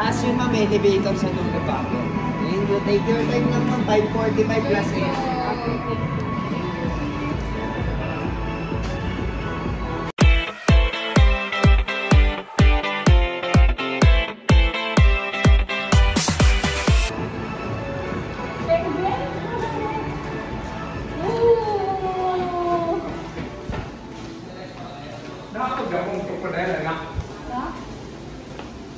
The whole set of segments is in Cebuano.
Taas yun, ma'am, elevator sa dulo pa ako. Thank you. Take your time lang, ma'am. 5:45 plus 8. Penguin? Ooh! Nakakagawang crocodile na. Ha?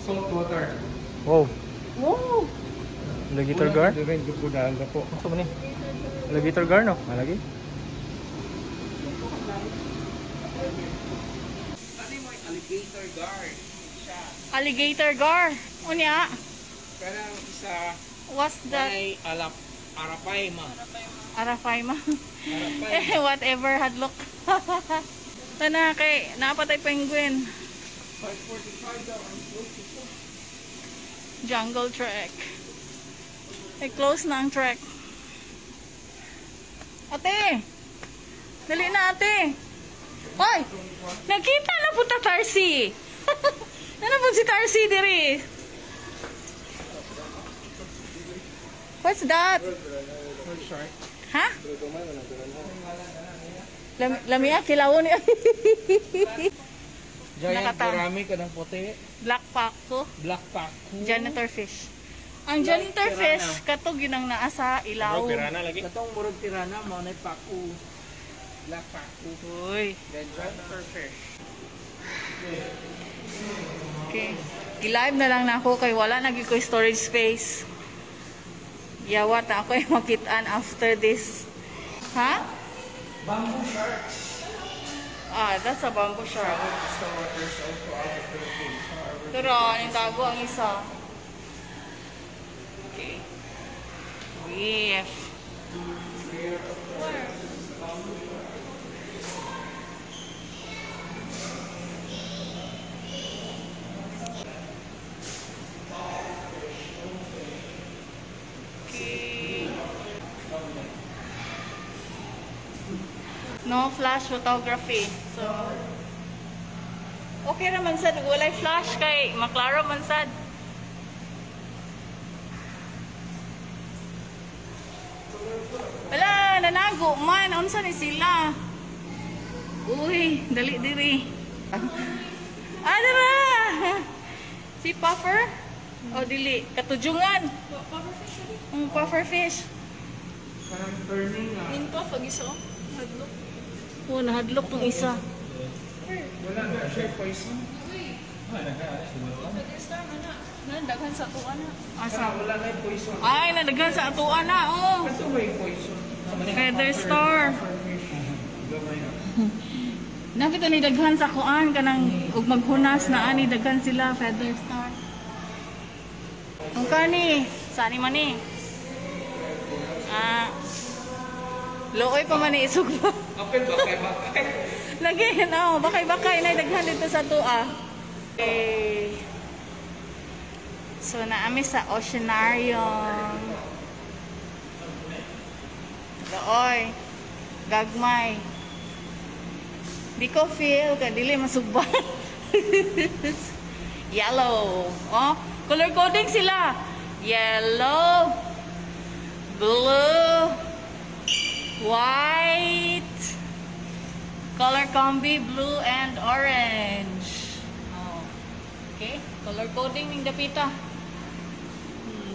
Salt water. Wow. Wow! Alligator gar? Dire crocodile na po. Ano man ni? Alligator gar, no? Malagi. Ano mo yung alligator gar? Siya. Alligator gar. Unya, Kanang isa what's that? may alap arapaima. Arapaima. Arapaima. Eh, whatever, hadlok. Tana kay napatay penguin. 5:45 daw ang close ito. Jungle trek. Eh, close na ang trek. Ate! Dali na, ate! Hoy! Nakita na po ta Tarsi! Nana po si Tarsi diri? What's that? Shark. Ha? Lami ah, kilawon ni. Giant gourami kanang puti. Black paku. Black paku. Janitor fish. Ang janitor Like fish, katong ginang naa sa ilaw. Piranha lagi. Katong murag piranha mao na paku. Black paku. Uy. Then janitor fish. Okay. I-live na lang na ako kay wala na gyud ko storage space. Yawa ta ako yung makitaan after this. Ha? Bamboo sharks. Ah, that's a bamboo shark. The waters all throughout the Philippines. However, Pero, anong tago ang isa? Okay. Reef. Rare occurrence. Bamboo shark. Okay. No flash photography. So, okay naman sad. Walay flash kay maklaro man sad. Wala, nanago man. Unsa ni sila? Uy, dali diri. Ah, dira! Si puffer? O, dili. Katujungan. Puffer fish. Parang turning ah. Ninto, pag isa. Hadlok. Oh, nahadlok tong isa. Wala na siya poison. Daghan sa atuan na. Asa? Wala na yung poison. Ay, nadaghan sa atuan na. Oh. Ito may poison. Feather star. Puffer fish. Gamay na. Nakita ni daghan sa kuan kanang ug maghunas na ani daghan sila feather star. Ang kani, sani man ni. Ah. Looy pa man ni isugba. Apil ba kay bakay? Lagi no, bakay-bakay na daghan dito sa tua. Okay. So naami sa oceanarium. Looy. Gagmay. Di ko feel ka dili masugba. Yellow. Oh, color coding sila. Yellow, blue, white, color combi blue and orange. Oh. Okay, color coding ning dapita.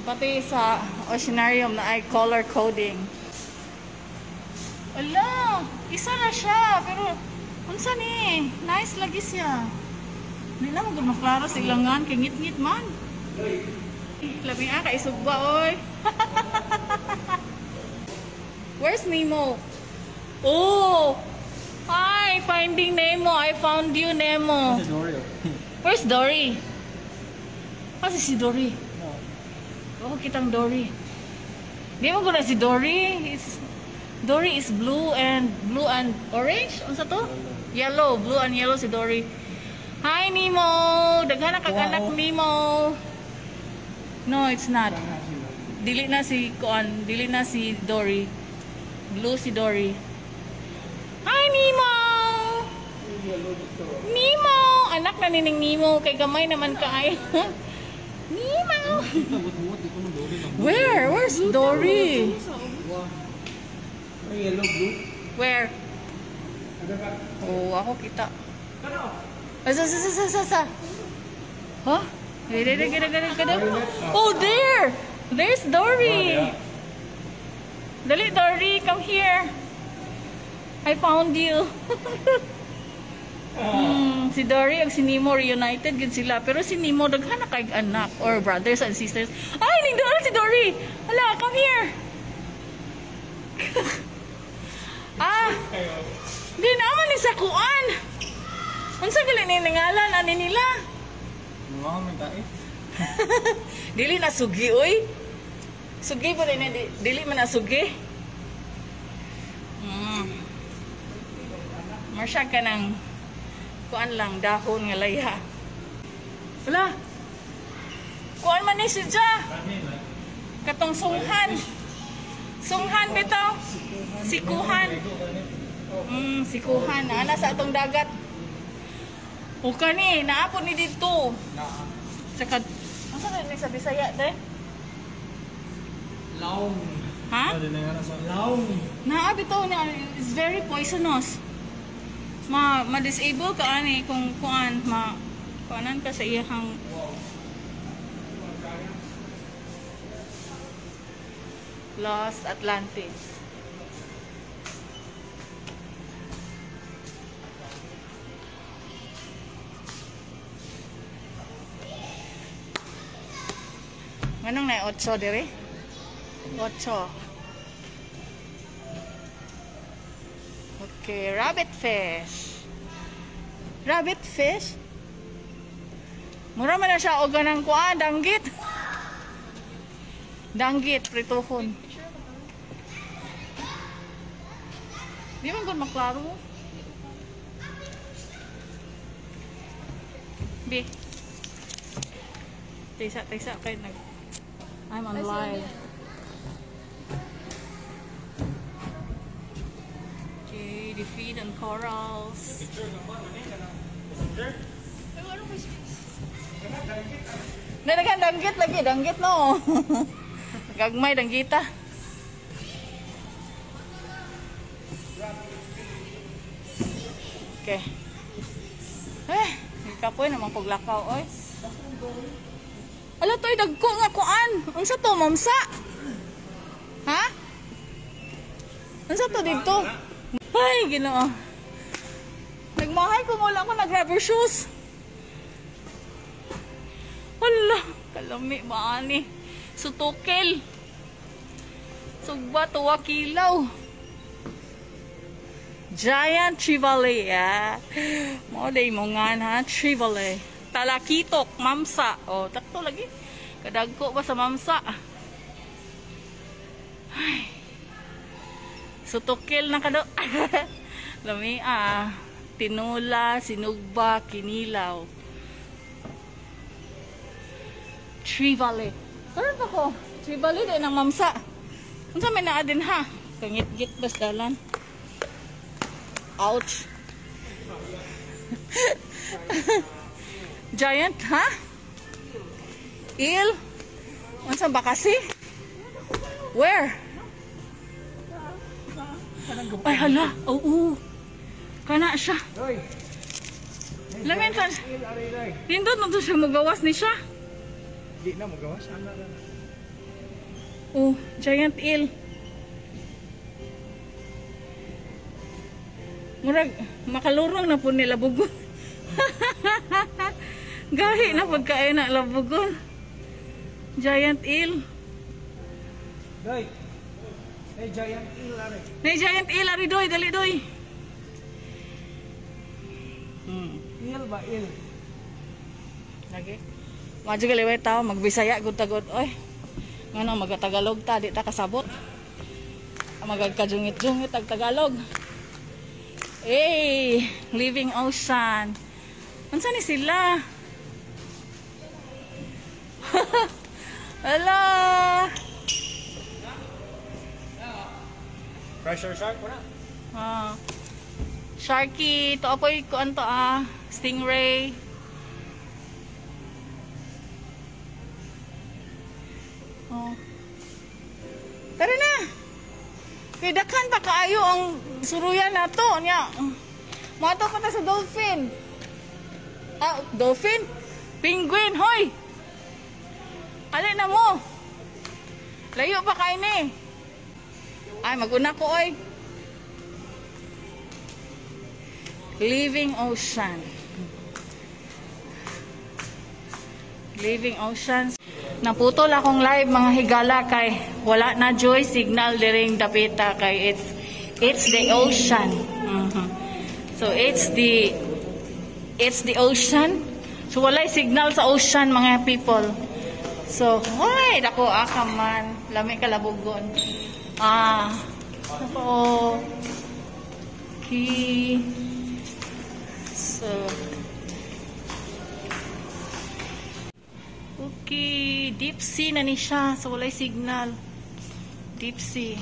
Pati sa oceanarium na ay color coding. Ala, isa na siya pero unsa ni? Nice lagi siya. Di na mo maklaro sa ilangan kay ngit-ngit man. Labi ah kay sugba oy. Where's Nemo? Oh! Hi, Finding Nemo. I found you, Nemo. Where's Dory? Asa si Dory? Oh, kitang Dory. Di mo ko na si Dory. Dory is blue and orange. Unsa to? Yellow, blue and yellow si Dory. Hi, Nemo. Daghan na kag anak, Nemo. No, it's not. Dili na si kuan, dili na si Dory. Blue si Dory. Hi, Nemo. Nemo! Anak na nining Nemo kay gamay naman kaayo. Nemo! Where? Where's Dory? Yellow, blue. Where? Oh, ako kita. Asa, asa, asa, asa, asa. Huh? Gada, gada, gada, gada. Oh, there! There's Dory! Dali, Dory, come here. I found you. Si Dory ug si Nemo reunited gid sila, pero si Nemo daghan na kay anak or brothers and sisters. Ay, ning Dory, si Dory. Hala, come here. Ah. Di naman ni sa kuan. Unsa gali ni ngalan ani nila? Mga man tae. Dili na sugi oy. Sugi pa rin dili man na sugi. Marsya ka ng kuan lang dahon nga laya. Wala. Kuan man ni siya. Katong sunghan. Sunghan bitaw. Sikuhan. Sikuhan. Ana sa atong dagat. O kani, naapon ni dito. Tsaka, asa na ni sa Bisaya, de? Long. Ha? Long. Naa bitaw na it's very poisonous. Ma ma-disable ka ani kung kuan ma kuanan ka sa iyang Lost Atlantis. Nganong na 8 dire? 8. Okay, rabbit fish. Rabbit fish? Mura man na siya og ganang kuan, danggit. Danggit, prituhon. Di man gud maklaro. B. Taysa, taysa kay nag I'm on live. Okay, the feed and corals. Nanagan danggit lagi, danggit no. Gagmay danggita. Okay. Eh, kapoy naman paglakaw oy. Ala toy dagko nga kuan. Unsa to, mamsa? Ha? Unsa to didto? Ay, Ginoo. Nagmahay ko wala ko nag-rubber shoes. Hala, kalami maani. Sutukil. Sugba tuwa kilaw. Giant trevally, ah. Mo day mo nga ha, trevally. Talakitok, mamsa. O, takto lagi. Kadagko ba sa mamsa? Ay. Sutukil na kado. Lami ah. Tinula, sinugba, kinilaw. Trevally. Karon pa ko. Trevally din ang mamsa. Unsa may naa din ha? Kangit-git bas dalan. Ouch. Giant, ha? Eel? Unsa ba kasi? Where? Ay hala, oo. Kana siya. Lamin ka. Nindot na to siya mugawas ni siya. Di na magawas ana na. Oh, giant eel. Murag makalurong na po nila bugon. Gahi na pagkain na labugon. Giant eel. Doy. Hey, giant eel are. Nay giant eel ari doy, dali doy. Eel ba eel? Lagi. Madyo galiway tao magbisaya gud tagod oy. Ngano magatagalog ta di ta kasabot. Magagkajungit-jungit tag Tagalog. Hey, living ocean. Unsa ni sila? Hello. Pressure shark wala. Ah. Sharky, to apoy kuan to ah, stingray. Oh. Tara na. Kay daghan pa kaayo ang suruyan nato nya. Moadto pa ta sa dolphin. Ah, dolphin? Penguin, hoy. Ali na mo. Layo pa kay ni. Ay, maguna ko oy. Living ocean. Living oceans. Naputol akong live, mga higala, kay wala na joy signal diring dapita kay it's the ocean. So it's the ocean. So walay signal sa ocean, mga people. So, why dako aka man, lami kalabugon. Ah, ako. Okay. So, okay, deep sea na ni siya. So, walay signal. Deep sea.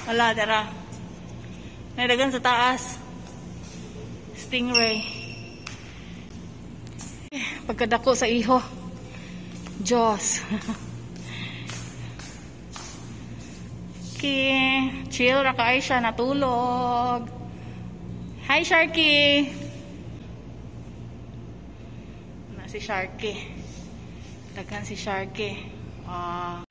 Wala, tara. Naidagan sa taas. Stingray. Pagkadako sa iho. Diyos. Okay. Chill ra kay siya natulog. Hi, Sharky. Na si Sharky. Daghan si Sharky. Ah.